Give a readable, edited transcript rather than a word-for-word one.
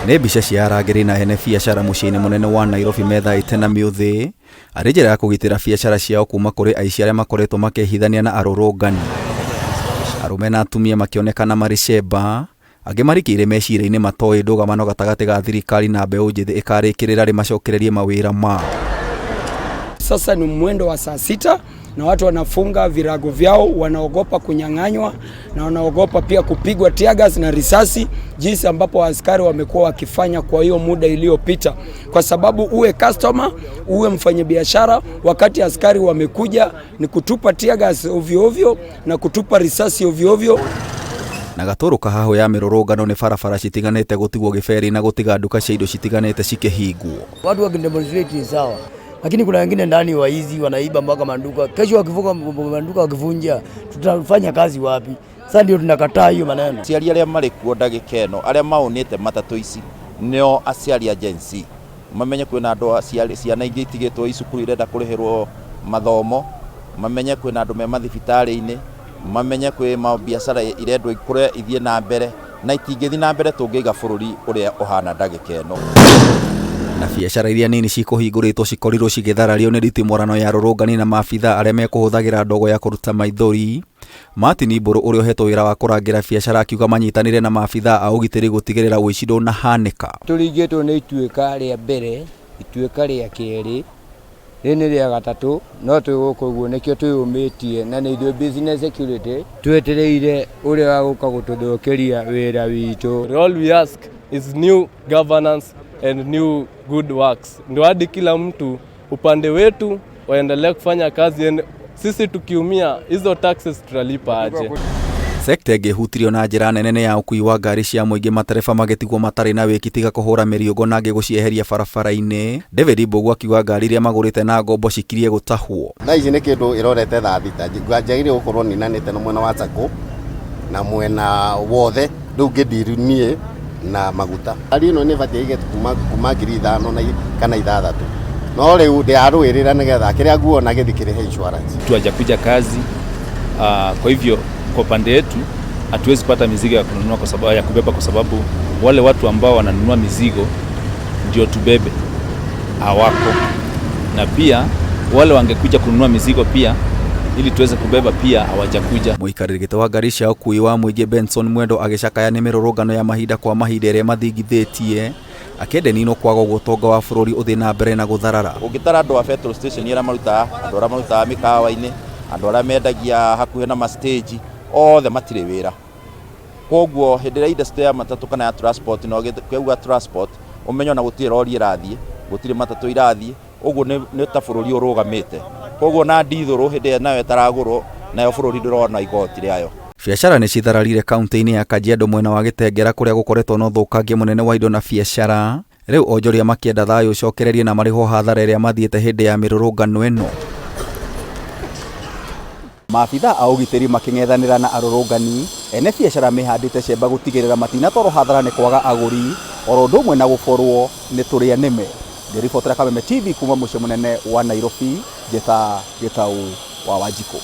Nĩ mbica cia arangĩri na ene biacara mũciĩ-inĩ mũnene wa Nairobi methaĩte na mĩũthĩ arĩ njĩra ya kũgitĩra biacara ciao kuma kũrĩ aici arĩa makoretwo makĩhithania na arũrũngani. Arũme na atumia makĩonekana marĩ cemba, angĩ marikĩire meciria-inĩ matoĩ ndũgamano gatagatĩ ga thirikari na mbeũ njĩthĩ ĩkarĩkĩrĩra rĩ macokererie mawĩra mao. Sasa ni mwendo wa saa 6 na watu wanafunga virago vyao, wanaogopa kunyang'anywa na wanaogopa pia kupigwa teargas na risasi, jinsi ambapo askari wamekuwa wakifanya kwa hiyo muda iliyopita, kwa sababu uwe customer uwe mfanyabiashara, wakati askari wamekuja ni kutupa teargas ovyo ovyo na kutupa risasi ovyo ovyo. Na gatũrũ kahahũ ya mĩrũrũngano nĩ barabara citiganĩte gũtigwo gĩberi na gũtiga nduka cia indo citiganĩte cikĩhingwo. Watu wakidemonstrate ni sawa, lakini kuna wengine ndani waizi wanaiba mpaka maduka. Kesho wakivuka maduka wakivunja, tutafanya kazi wapi? Sasa ndio tunakataa hiyo maneno. Aciari arĩa marĩ kuo ndagĩka ĩno arĩa maũnĩte matatũ ici nĩo aciari a Gen Z, mamenye kwĩna andũ aciari ciana ingĩ itigĩtwo icukuru irenda kũrĩhĩrwo mathomo, mamenye kwĩna andũ me mathibitarĩ-inĩ, mamenye kwĩ mabiacara irendwo ikũre ithiĩ na mbere na itingĩthiĩ na mbere tũngĩiga bũrũri ũrĩa ũhana ndagĩka ĩno. Na biacara iria nini cikũhingũrĩtwo cikorirwo cigĩtharario nĩ nditimũrano ya arũrũngani na maabitha arĩa mekũhũthagĩra ndogo ya kũruta maithori. Martin Mbũrũ ũrĩa ũhetwo wĩra wa kũrangĩra biacara akiuga manyitanĩre na maabitha a ũgitĩri gũtigĩrĩra ũici ndũnahanĩka. Tũringĩtwo nĩ ituĩka rĩa mbere, ituĩka rĩa kerĩ, rĩrĩ nĩ rĩa gatatũ, no twĩ gũkũ ũguo nĩkĩo twĩyũmĩtie na nĩ ithuĩ business security twetereire ũrĩa wa gũka gũtũthũkĩria wĩra witũ. All we ask is new governance and new good works, ndio hadi kila mtu upande wetu waendelee kufanya kazi, sisi tukiumia hizo taxes tutalipa aje? Sekta ĩngĩ ĩhutirio na njĩra nene nĩ ya ũkui wa ngari cia mũingĩ, matereba magĩtigwo matarĩ na wĩki tiga kũhũra mĩriũngũ na angĩ gũcieheria barabara-inĩ. David Mbũgua akiuga ngari iria magũrĩte na ngombo cikirie gũtahwo. Thaa ici nĩ kĩndũ ĩrorete thaa 6, njagĩrĩire gũkorwo ninanĩte na mwena wa Sacco na mwena wothe, rĩu ngĩndiru niĩ na maguta. Ngari ĩno nĩ ĩbatiĩ ĩge kuma 5,000 na kana 6, no rĩu ndĩrarũĩrĩra nĩgetha kĩrĩa nguona gĩthiĩ kĩrĩhe insurance. Mtu hajakuja kazi, kwa hivyo kwa upande wetu hatuwezi kupata mizigo ya kununua kwa sababu ya kubeba, kwa sababu wale watu ambao wananunua mizigo ndio tubebe hawako, na pia wale wangekuja kununua mizigo pia ili tuweze kubeba pia hawajakuja. Mũikarĩri gĩtĩ wa ngari cia ũkui wa mũingĩ Benson Mwendo agĩcakaya nĩ mĩrũrũngano ya mahinda kwa mahinda ĩrĩa mathingithĩtie, akĩenda ĩninwo kwaga ũguo ũtonga wa bũrũri ũthiĩ na mbere na gũtharara. Ũngĩtara andũ a petrol station arĩa marutaga, andũ arĩa marutaga mĩkawa-inĩ, andũ arĩa mendagia hakuhĩ na ma stage, othe matirĩ wĩra. Koguo hĩndĩ ĩrĩa industry ya matatũ kana ya transport no ũkiuga transport ũmenye ona gũtirĩ rori ĩrathiĩ, gũtirĩ matatũ irathiĩ, ũguo nĩ ta bũrũri ũrũgamĩte. Koguo na ndithũrũ hĩndĩ ĩrĩa nayo ĩtaragũrwo, nayo bũrũri ndũrona igoti rĩayo. Biacara nĩ cithararire kaunti-inĩ ya Kajiado mwena wa Gĩtengera kũrĩa gũkoretwo na ũthũkangia mũnene wa indo na biacara. Rĩu onjoria makĩenda thayũ ũcokererie na marĩhwo hathara ĩrĩa mathiĩte hĩndĩ ya mĩrũrũngano ĩno. Maabitha a ũgitĩri makĩng'ethanĩra na arũrũngani, ene biacara mehandĩte cemba gũtigĩrĩra matinatwarwo hathara nĩ kwaga agũri oro ũndũ ũmwe na gũborwo nĩ tũrĩa nĩme. Ngĩribotera Kameme TV kuma mũciĩ mũnene wa Nairobi, njĩta Gĩtau wa Wanjikũ.